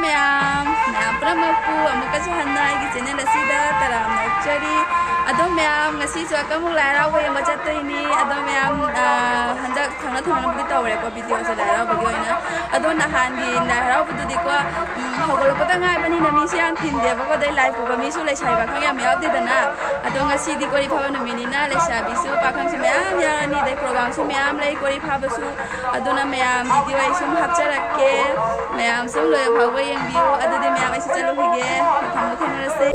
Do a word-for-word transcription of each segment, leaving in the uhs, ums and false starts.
ꯃꯌꯥꯝ, ꯃꯌꯥꯝ ꯄꯨꯝꯅꯃꯛꯄꯨ ꯑꯃꯨꯛꯀꯁꯨ ꯍꯟꯅ ꯑꯩꯒꯤ ꯆꯦꯅꯦꯜ ꯑꯁꯤꯗ ꯇꯔꯥꯝꯅ ꯑꯣꯛꯆꯔꯤ꯫ ꯑꯗꯣ ꯃꯌꯥꯝ, ꯉꯁꯤꯁꯨ ꯑꯀꯪꯕꯨꯛ ꯂꯥꯏ ꯍꯔꯥꯎꯕ ꯌꯦꯡꯕ ꯆꯠꯇꯣꯏꯅꯤ꯫ ꯑꯗꯣ ꯃꯌꯥꯝ, ꯑ, ꯍꯟꯗꯛ ꯊꯪꯅ ꯊꯪꯅꯕꯨꯗꯤ ꯇꯧꯔꯦꯀꯣ ꯚꯤꯗꯤꯑꯣꯁꯦ ꯂꯥꯏ ꯍꯔꯥꯎꯕꯒꯤ ꯑꯣꯏꯅ꯫ ꯑꯗꯣ ꯅꯍꯥꯟꯒꯤ ꯂꯥꯏ ꯍꯔꯥꯎꯕꯗꯨꯗꯤꯀꯣ, ꯎꯝ, ꯍꯧꯒꯠꯂꯛꯄꯗ ꯉꯥꯏꯕꯅꯤꯅ ꯃꯤꯁꯨ ꯌꯥꯝ ꯇꯤꯟꯗꯦꯕꯀꯣ꯫ ꯑꯗꯩ ꯂꯥꯏ ꯄꯨꯕ ꯃꯤꯁꯨ ꯂꯩꯁꯥꯕꯤ ꯄꯥꯈꯪ ꯌꯥꯝ ꯌꯥꯎꯗꯦꯗꯅ꯫ ꯑꯗꯣ ꯉꯁꯤꯗꯤ ꯀꯣꯔꯤ ꯐꯥꯕ ꯅꯨꯃꯤꯠꯅꯤꯅ ꯂꯩꯁꯥꯕꯤꯁꯨ ꯄꯥꯈꯪꯁꯨ ꯃꯌꯥꯝ ꯌꯥꯎꯔꯅꯤ, ꯑꯗꯩ ꯄ꯭ꯔꯣꯒꯥꯝꯁꯨ ꯃꯌꯥꯝ ꯂꯩ ꯀꯣꯔꯤ ꯐꯥꯕꯁꯨ꯫ ꯑꯗꯨꯅ ꯃꯌꯥꯝ ꯚꯤꯗꯤꯑꯣ ꯑꯩ ꯁꯨꯝ ꯍꯥꯞꯆꯔꯛꯀꯦ, ꯃꯌꯥꯝ ꯁꯨꯝ ꯂꯣꯏꯕ ꯐꯥꯎꯕ ꯌꯦꯡꯕꯤꯌꯨ꯫ ꯑꯗꯨꯗꯤ ꯃꯌꯥꯝ ꯑꯩꯁꯨ ꯆꯠꯂꯨꯈꯤꯒꯦ, ꯃꯊꯪꯗ ꯊꯦꯡꯅꯔꯁꯦ꯫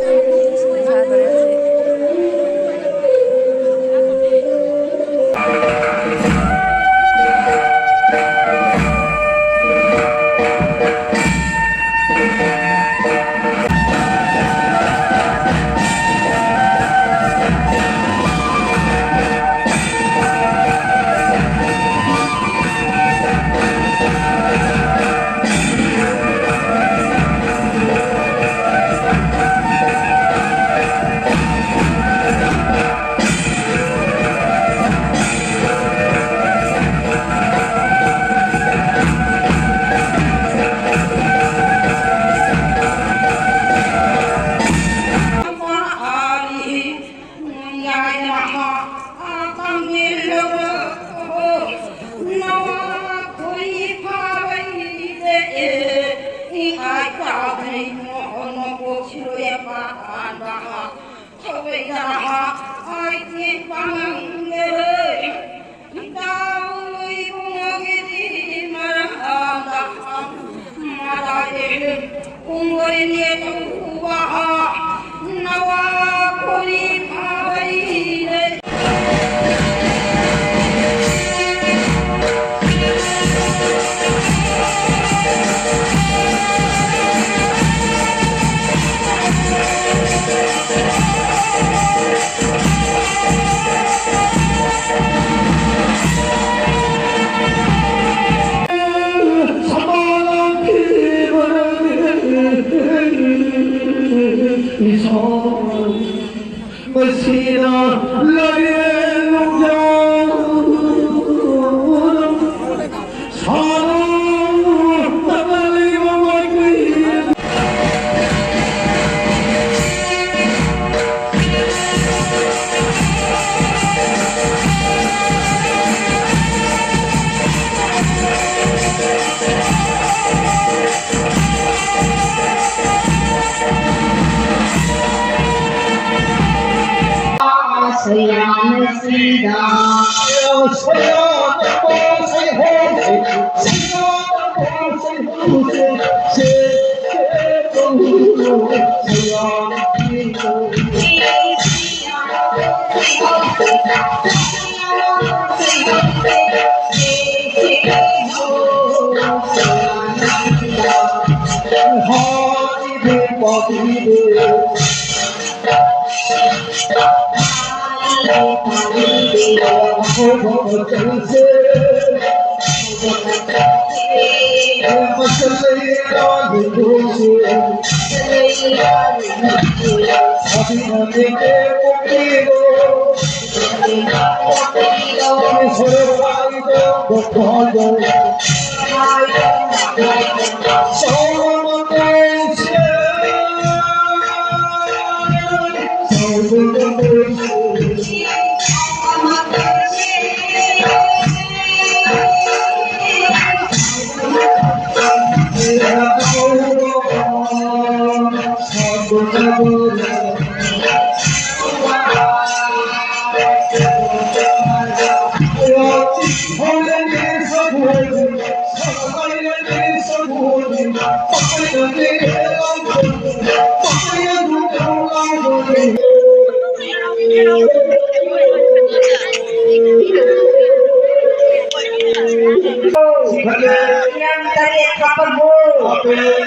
ꯄꯨꯡ ꯇꯔꯦꯠ ꯍꯥꯞꯄꯕꯨ꯫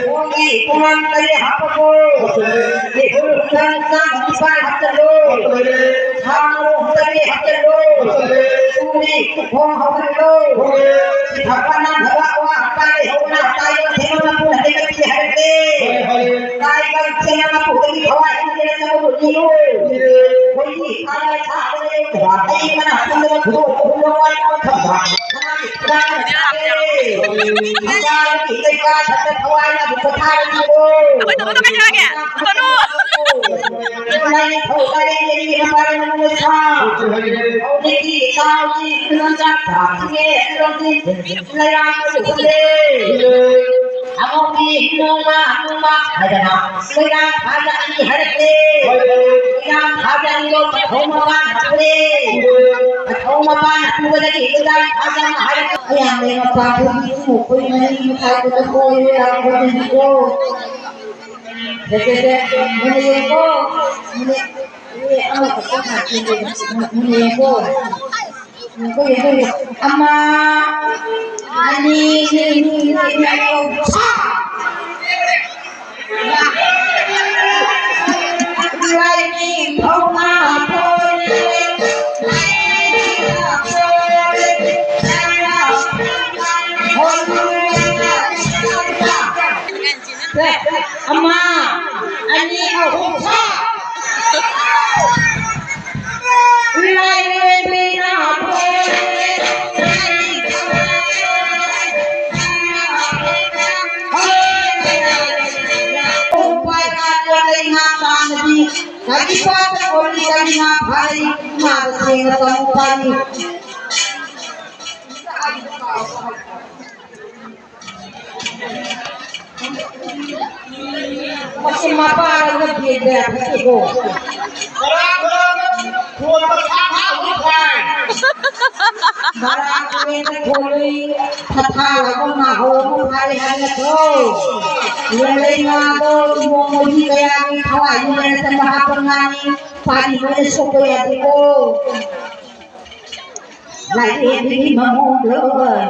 ꯄꯨꯡꯒꯤ ꯄꯨꯡ ꯇꯔꯦꯠ ꯍꯥꯞꯄꯕꯨ꯫ ꯅꯤꯐꯨ ꯍꯨꯝꯗꯣꯏ ꯆꯥꯝ ꯅꯤꯄꯥꯟ ꯍꯥꯞꯆꯜꯂꯨ꯫ ꯁꯥ ꯃꯔꯣꯏ ꯇꯔꯦꯠ ꯍꯥꯞꯆꯜꯂꯨ꯫ ꯄꯨꯡꯒꯤ ꯈꯣꯡ ꯍꯧꯒꯠꯂꯨ꯫ ꯐꯕ ꯅꯥꯟꯊꯕ ꯑꯋꯥ ꯑꯄꯥ ꯂꯩꯍꯧꯕꯅ ꯇꯥꯏꯕꯪ ꯊꯦꯡꯅ ꯃꯄꯨꯅ ꯍꯟꯗꯛꯇꯤ ꯍꯥꯏꯔꯛꯂꯦ꯫ ꯇꯥꯏꯕꯪ ꯊꯦꯡꯅ ꯃꯄꯨꯗꯒꯤ ꯊꯋꯥꯏ ꯍꯟꯗꯦꯅ ꯆꯪꯕꯕꯨ ꯅꯤꯌꯨ꯫ ꯈꯣꯏꯒꯤ ꯈꯥ ꯂꯥꯏ ꯁꯥꯕ ꯂꯩꯔꯛꯇꯕ ꯑꯩ ꯃꯅꯥ ꯈꯪꯗꯕ ꯈꯨꯗꯣꯡ ꯈꯨꯗꯣꯡ ꯋꯥꯏ ꯑꯃ ꯊꯝꯕ꯫ ꯃꯆꯥꯒꯤ ꯂꯩꯀꯥ ꯁꯠꯇ ꯊꯋꯥꯏꯅ ꯑꯗꯨꯝ ꯄꯣꯊꯥꯔꯁꯤꯔꯣ? ꯑꯩꯈꯣꯏ ꯇꯧꯅꯨ, ꯀꯃꯥꯏ ꯇꯧꯔꯒꯦ? ꯇꯧꯅꯨ꯫ ꯅꯪ ꯐꯧ ꯀꯔꯤ ꯀꯔꯤ ꯃꯄꯥꯟ ꯂꯝꯗ ꯁꯥ? ꯍꯧꯖꯤꯛꯇꯤ ꯏꯇꯥꯎꯒꯤ ꯈꯨꯗꯣꯡ ꯆꯥꯕ ꯊꯥꯛꯁꯤꯒꯦ, ꯈꯨꯗꯣꯡ ꯂꯩꯔꯥꯡ ꯂꯩꯍꯜꯂꯦ꯫ ꯑꯉꯧꯕꯤ ꯍꯤꯡꯅꯣꯡꯃ ꯍꯅꯨꯃ ꯍꯥꯏꯗꯅ ꯀꯣꯏꯔꯥꯡ ꯐꯥꯖ ꯑꯅꯤ ꯍꯥꯏꯔꯛꯂꯦ꯫ ꯀꯣꯏꯔꯥꯡ ꯐꯥꯖ ꯑꯅꯤꯗꯣ ꯄꯊꯧ ꯃꯄꯥꯟ ꯍꯥꯞꯄꯦ꯫ ꯄꯊꯧ ꯃꯄꯥꯟ ꯍꯥꯞꯄꯗꯒꯤ ꯀꯣꯏꯔꯥꯡ ꯐꯥꯖ ꯑꯃ ꯍꯥꯏꯔꯛꯂꯦ꯫ ꯑꯌꯥꯝꯕ ꯃꯄꯥꯟ ꯄꯨꯕꯤꯁꯨ ꯑꯩꯈꯣꯏ ꯃꯔꯤ ꯃꯇꯥꯏꯗ ꯀꯣꯏꯔꯦ ꯂꯥꯛꯄꯗꯅꯤꯀꯣ꯫ ꯁꯦ, ꯁꯦ, ꯁꯦ, ꯃꯨꯟꯅ ꯌꯦꯡꯉꯨꯀꯣ꯫ ꯃꯨꯟꯅ, ꯑꯦ, ꯑꯃꯈꯛꯇ ꯉꯥꯏꯈꯣ꯫ ꯃꯨꯟꯅ ꯌꯦꯡꯉꯨꯀꯣ꯫ ꯑꯃ, ꯑꯅꯤ, ꯑꯅꯤ, ꯑꯅꯤ, ꯑꯅꯤ, ꯑꯅꯤ, ꯑꯍꯨꯝ꯫ ꯂꯥꯏꯒꯤ ꯊꯧꯅꯥ ꯊꯣꯛꯂꯦ꯫ ꯑꯃ, ꯑꯅꯤ, ꯑꯍꯨꯝ꯫ ꯃꯁꯤ ꯃꯄꯥꯔꯒ ꯕꯦꯒ ꯐꯠꯇꯦꯀꯣ꯫ ꯕꯔꯥ ꯀꯨꯏꯅ ꯊꯣꯛꯂꯨꯏ, ꯊꯥꯊꯥ ꯂꯥꯎꯕ ꯉꯥꯍꯧ ꯑꯃ ꯐꯥꯔꯦ ꯍꯥꯏꯅ ꯊꯣꯛ꯫ ꯂꯦꯡꯂꯩ ꯉꯥꯗꯣ ꯏꯃꯣ ꯃꯣꯏꯗꯤ ꯀꯌꯥꯒꯤ ꯊꯋꯥꯏ ꯅꯨꯡꯉꯥꯏꯅ ꯆꯠꯄ ꯍꯥꯞꯄ ꯉꯥꯅꯤ, ꯄꯥꯔꯤ ꯃꯣꯏꯅ ꯁꯣꯛꯄ ꯌꯥꯗꯦꯀꯣ꯫ ꯂꯥꯏꯔꯦꯝꯕꯤ ꯃꯃꯣꯝ ꯂꯣꯏ꯫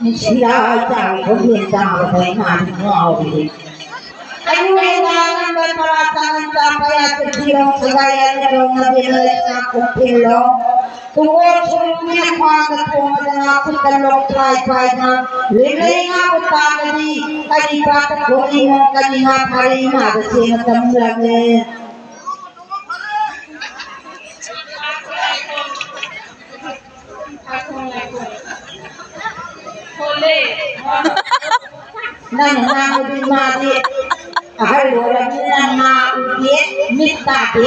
ꯅꯨꯡꯁꯤꯔꯥ ꯆꯥꯎ ꯈꯣꯟꯖꯦꯜ ꯇꯥꯕꯗ ꯏꯃꯥꯗꯤ ꯉꯥꯎꯔꯦ꯫ ꯑꯌꯨꯛ ꯅꯨꯡꯗꯥꯡ ꯅꯝꯕꯔ ꯇꯔꯥ ꯇꯔꯥ ꯆꯥꯝꯃ ꯌꯥ ꯆꯠꯈꯤꯔꯣ, ꯁꯒꯥꯏ ꯌꯥꯅꯔꯣ, ꯃꯕꯦꯝꯃ ꯂꯩꯁꯥ ꯈꯣꯝꯊꯤꯜꯂꯣ꯫ ꯇꯨꯡꯒꯣꯜ ꯁꯣꯔꯨꯝꯒꯤ ꯈ꯭ꯋꯥꯡꯗ ꯇꯣꯡꯗꯅ ꯈꯨꯠꯇ ꯂꯣꯛ ꯊꯥꯏ ꯄꯥꯏꯗꯅ ꯂꯦꯡꯂꯩ ꯉꯥꯕꯨ ꯇꯥꯡꯒꯗꯤ ꯀꯔꯤ ꯄꯥꯠꯇ ꯈꯣꯠꯂꯤꯅꯣ, ꯀꯔꯤ ꯉꯥ ꯐꯥꯔꯤ ꯏꯃꯥꯗ ꯁꯦꯡꯅ ꯇꯝꯂꯝꯃꯦ꯫ ꯅꯪ ꯉꯥꯡꯕꯗꯤ ꯃꯥꯗꯤ ꯑꯍꯜ ꯑꯣꯏꯔꯕꯅꯤꯅ ꯉꯥ ꯎꯗꯦ, ꯃꯤꯠ ꯇꯥꯗꯦ꯫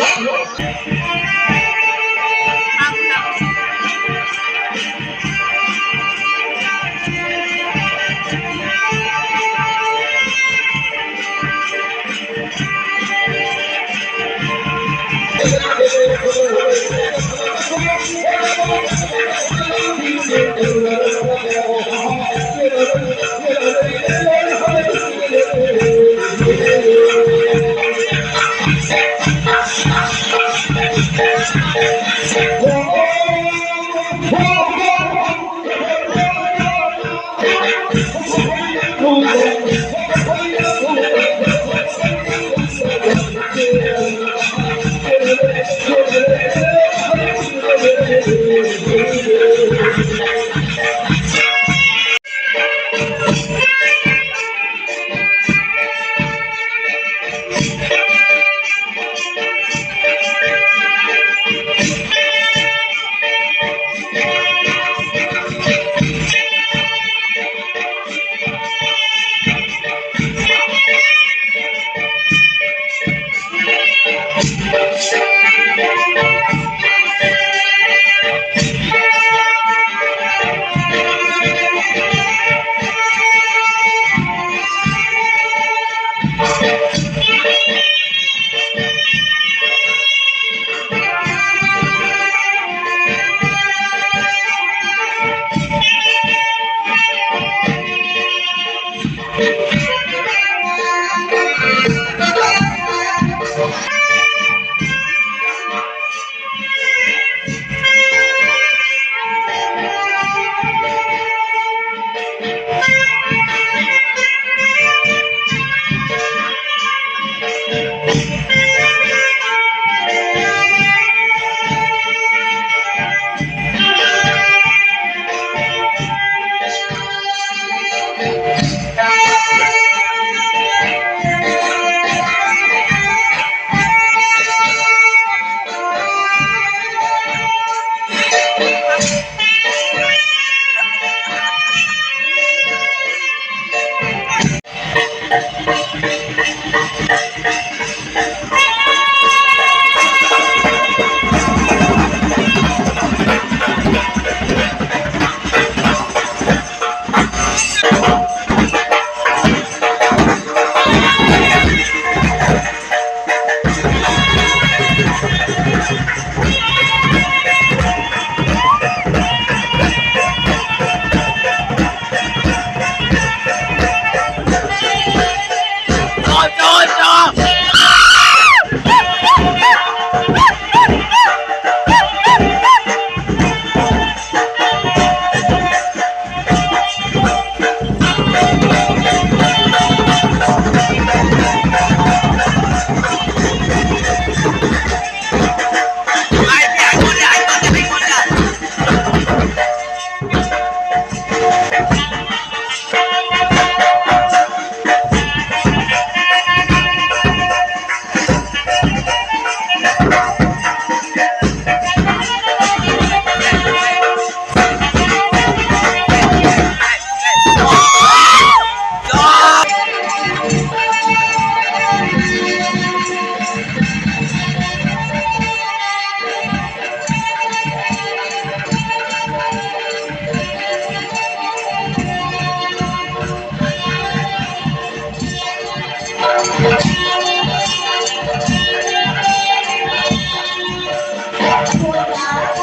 ꯉꯔꯥꯡꯗꯤ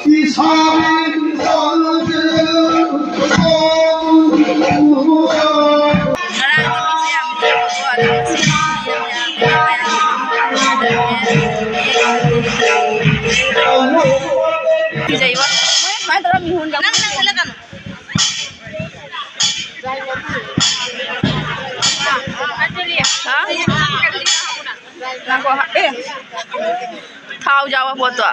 ꯃꯤꯁꯦ ꯌꯥꯝ ꯌꯥꯝꯃꯦꯀꯣ, ꯑꯗꯣ ꯉꯁꯤꯗꯤ ꯌꯥꯝ ꯌꯥꯝꯃꯦ꯫ ꯀꯤꯖꯩꯕ꯫ ꯃꯣꯏ ꯁꯨꯃꯥꯏꯅ ꯇꯧꯔ ꯃꯤꯍꯨꯟꯒ ꯅꯪ, ꯅꯪ ꯆꯠꯂꯛꯀꯅꯨ꯫ ꯍꯥ? ꯉꯥꯏꯈꯣ, ꯑꯦ, ꯊꯥꯎ ꯌꯥꯎꯕ ꯄꯣꯠꯇꯣ꯫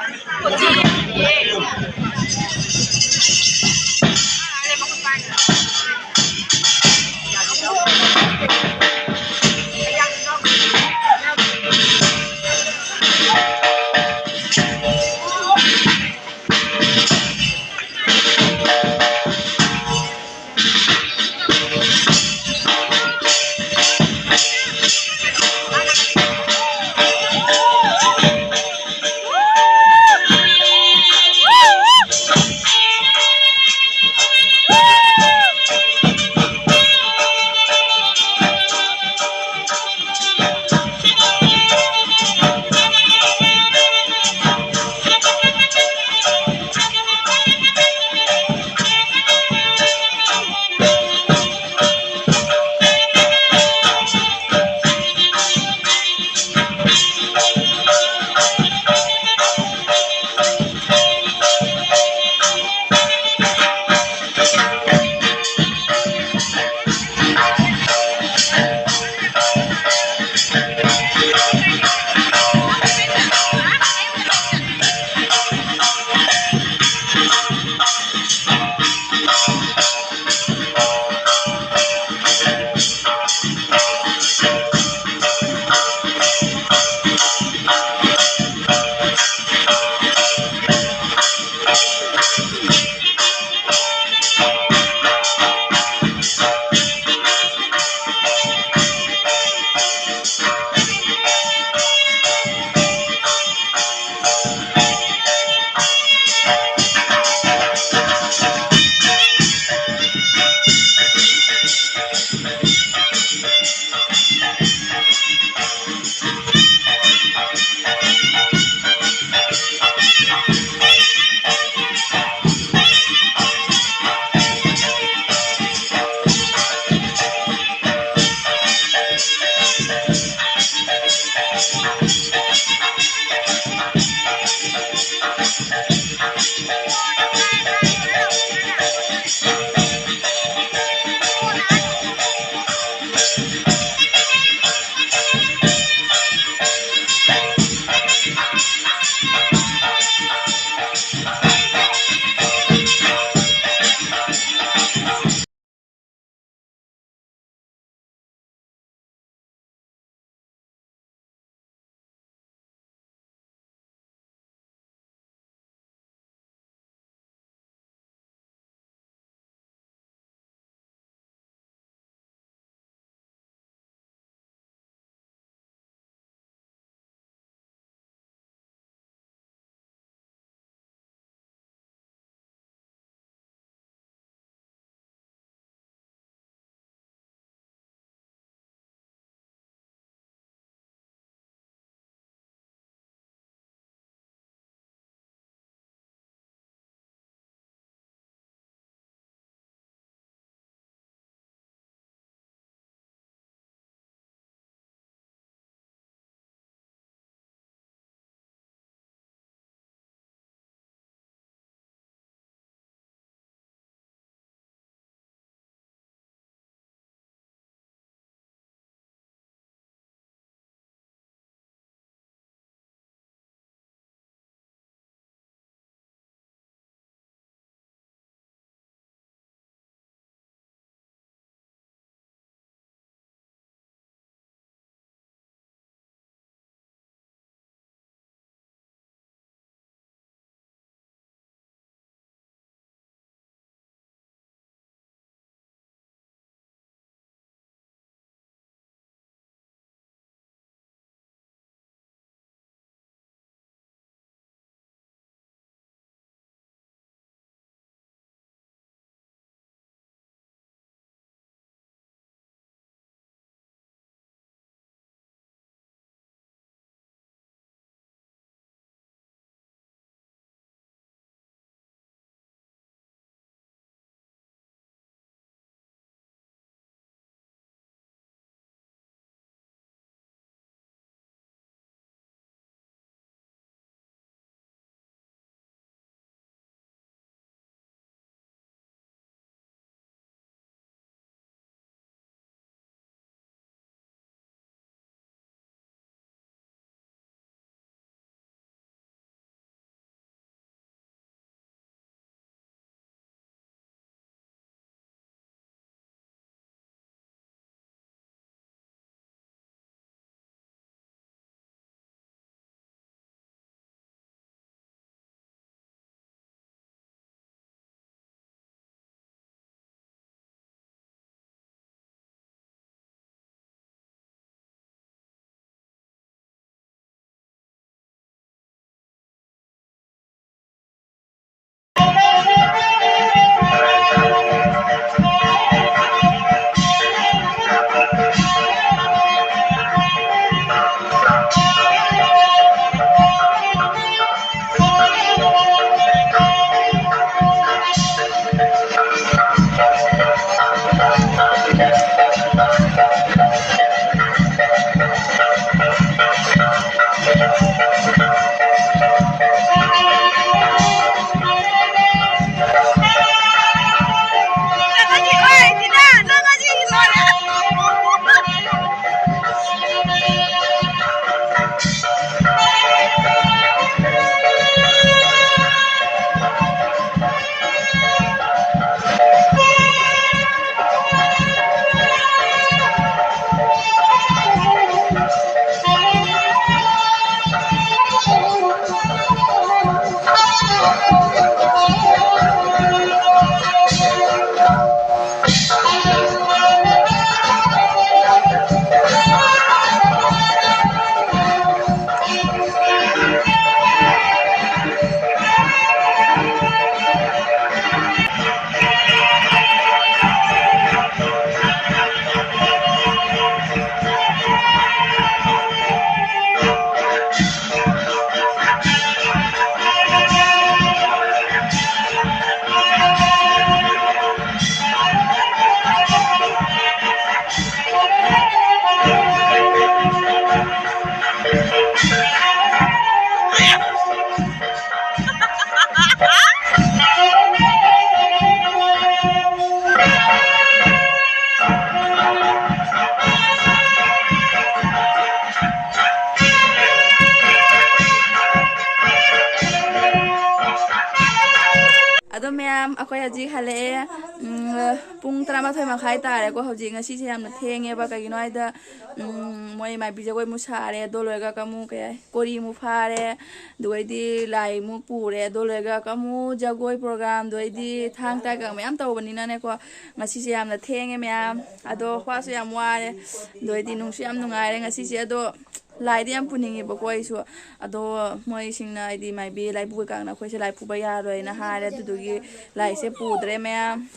ꯑꯗꯣ ꯃꯌꯥꯝ, ꯑꯩꯈꯣꯏ ꯍꯧꯖꯤꯛ ꯍꯜꯂꯛꯑꯦ꯫ ꯎꯝ, ꯄꯨꯡ ꯇꯔꯥꯃꯥꯊꯣꯏ ꯃꯈꯥꯏ ꯇꯥꯔꯦꯀꯣ꯫ ꯍꯧꯖꯤꯛ ꯉꯁꯤꯁꯦ ꯌꯥꯝꯅ ꯊꯦꯡꯉꯦꯕ꯫ ꯀꯩꯒꯤꯅꯣ ꯍꯥꯏꯗ, ꯎꯝ, ꯃꯣꯏ ꯃꯥꯏꯕꯤ ꯖꯒꯣꯏ ꯑꯃꯨꯛ ꯁꯥꯔꯦ, ꯑꯗꯣ ꯂꯣꯏꯔꯒ ꯑꯃꯨꯛ ꯀꯩ ꯍꯥꯏ, ꯀꯣꯔꯤ ꯑꯃꯨꯛ ꯐꯥꯔꯦ, ꯑꯗꯨꯒꯩꯗꯤ ꯂꯥꯏ ꯑꯃꯨꯛ ꯄꯨꯔꯦ, ꯑꯗꯣ ꯂꯣꯏꯔꯒ ꯑꯃꯨꯛ ꯖꯒꯣꯏ ꯄ꯭ꯔꯣꯒ꯭ꯔꯥꯝ, ꯑꯗꯨꯒꯩꯗꯤ ꯊꯥꯡ ꯇꯥ ꯀꯩꯀꯥ ꯃꯌꯥꯝ ꯇꯧꯕꯅꯤꯅꯅꯦꯀꯣ, ꯉꯁꯤꯁꯦ ꯌꯥꯝꯅ ꯊꯦꯡꯉꯦ ꯃꯌꯥꯝ꯫ ꯑꯗꯣ ꯋꯥꯁꯨ ꯌꯥꯝ ꯋꯥꯔꯦ, ꯑꯗꯨꯒꯩꯗꯤ ꯅꯨꯡꯁꯨ ꯌꯥꯝ ꯅꯨꯡꯉꯥꯏꯔꯦ ꯉꯁꯤꯁꯦ꯫ ꯑꯗꯣ ꯂꯥꯏꯗꯤ ꯌꯥꯝ ꯄꯨꯅꯤꯡꯉꯦꯕꯀꯣ ꯑꯩꯁꯨ꯫ ꯑꯗꯣ ꯃꯣꯏꯁꯤꯡꯅ, ꯍꯥꯏꯗꯤ ꯃꯥꯏꯕꯤ ꯂꯥꯏ ꯄꯨꯕ ꯀꯥꯡꯅ ꯑꯩꯈꯣꯏꯁꯦ ꯂꯥꯏ ꯄꯨꯕ ꯌꯥꯔꯣꯏꯅ ꯍꯥꯏꯔꯦ꯫ ꯑꯗꯨꯗꯨꯒꯤ ꯂꯥꯏꯁꯦ ꯄꯨꯗ꯭ꯔꯦ ꯃꯌꯥꯝ꯫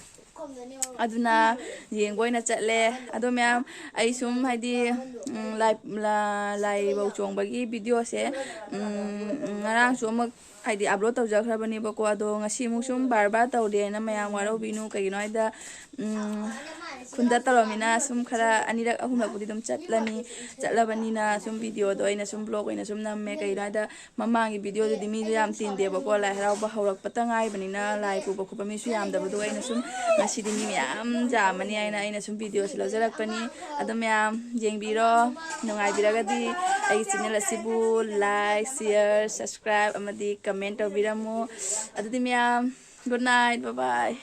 ꯑꯗꯨꯅ ꯌꯦꯡꯕ ꯑꯣꯏꯅ ꯆꯠꯂꯦ꯫ ꯑꯗꯣ ꯃꯌꯥꯝ, ꯑꯩ ꯁꯨꯝ ꯍꯥꯏꯗꯤ, ꯎꯝ, ꯂꯥꯏ, ꯂꯥ-, ꯂꯥꯏꯕꯧ ꯆꯣꯡꯕꯒꯤ ꯚꯤꯗꯤꯑꯣꯁꯦ, ꯎꯝ, ꯉꯔꯥꯡꯁꯨ ꯑꯃꯨꯛ ꯍꯥꯏꯗꯤ ꯑꯞꯂꯣꯗ ꯇꯧꯖꯈ꯭ꯔꯕꯅꯦꯕꯀꯣ꯫ ꯑꯗꯣ ꯉꯁꯤ ꯑꯃꯨꯛ ꯁꯨꯝ ꯕꯥꯔ ꯕꯥꯔ ꯇꯧꯗꯦꯅ ꯃꯌꯥꯝ ꯋꯥꯔꯧꯕꯤꯅꯨ꯫ ꯀꯩꯒꯤꯅꯣ ꯍꯥꯏꯗ, ꯎꯝ, ꯈꯨꯟꯗ ꯇꯧꯔꯝꯃꯤꯅ ꯁꯨꯝ ꯈꯔ ꯑꯅꯤꯔꯛ ꯑꯍꯨꯝꯂꯛꯄꯨꯗꯤ ꯑꯗꯨꯝ ꯆꯠꯂꯅꯤ꯫ ꯆꯠꯂꯕꯅꯤꯅ ꯁꯨꯝ ꯚꯤꯗꯤꯑꯣꯗꯣ ꯑꯩꯅ ꯁꯨꯝ ꯕ꯭ꯂꯣꯒ ꯑꯣꯏꯅ ꯁꯨꯝ ꯅꯝꯃꯦ꯫ ꯀꯩꯒꯤꯅꯣ ꯍꯥꯏꯗ, ꯃꯃꯥꯡꯒꯤ ꯚꯤꯗꯤꯑꯣꯗꯨꯗꯤ ꯃꯤꯁꯨ ꯌꯥꯝ ꯇꯤꯟꯗꯦꯕꯀꯣ꯫ ꯂꯥꯏ ꯍꯔꯥꯎꯕ ꯍꯧꯔꯛꯄꯇ ꯉꯥꯏꯕꯅꯤꯅ ꯂꯥꯏ ꯄꯨꯕ ꯈꯣꯠꯄ ꯃꯤꯁꯨ ꯌꯥꯝꯗꯕꯗꯣ, ꯑꯩꯅ ꯁꯨꯝ ꯉꯁꯤꯗꯤ ꯃꯤ ꯃꯌꯥꯝ ꯌꯥꯝꯃꯅꯤ ꯍꯥꯏꯅ ꯑꯩꯅ ꯁꯨꯝ ꯚꯤꯗꯤꯑꯣꯁꯦ ꯂꯧꯖꯔꯛꯄꯅꯤ꯫ ꯑꯗꯣ ꯃꯌꯥꯝ ꯌꯦꯡꯕꯤꯔꯣ꯫ ꯅꯨꯡꯉꯥꯏꯕꯤꯔꯒꯗꯤ ꯑꯩꯒꯤ ꯆꯦꯅꯦꯜ ꯑꯁꯤꯕꯨ ꯂꯥꯏꯛ, ꯁꯤꯌꯔ, ꯁꯕꯁꯀ꯭ꯔꯥꯏꯕ ꯑꯃꯗꯤ ꯀꯃꯦꯟ ꯇꯧꯕꯤꯔꯝꯃꯨ꯫ ꯑꯗꯨꯗꯤ ꯃꯌꯥꯝ, ꯒꯨꯗ ꯅꯥꯏꯠ, ꯕꯥꯏ ꯕꯥꯏ꯫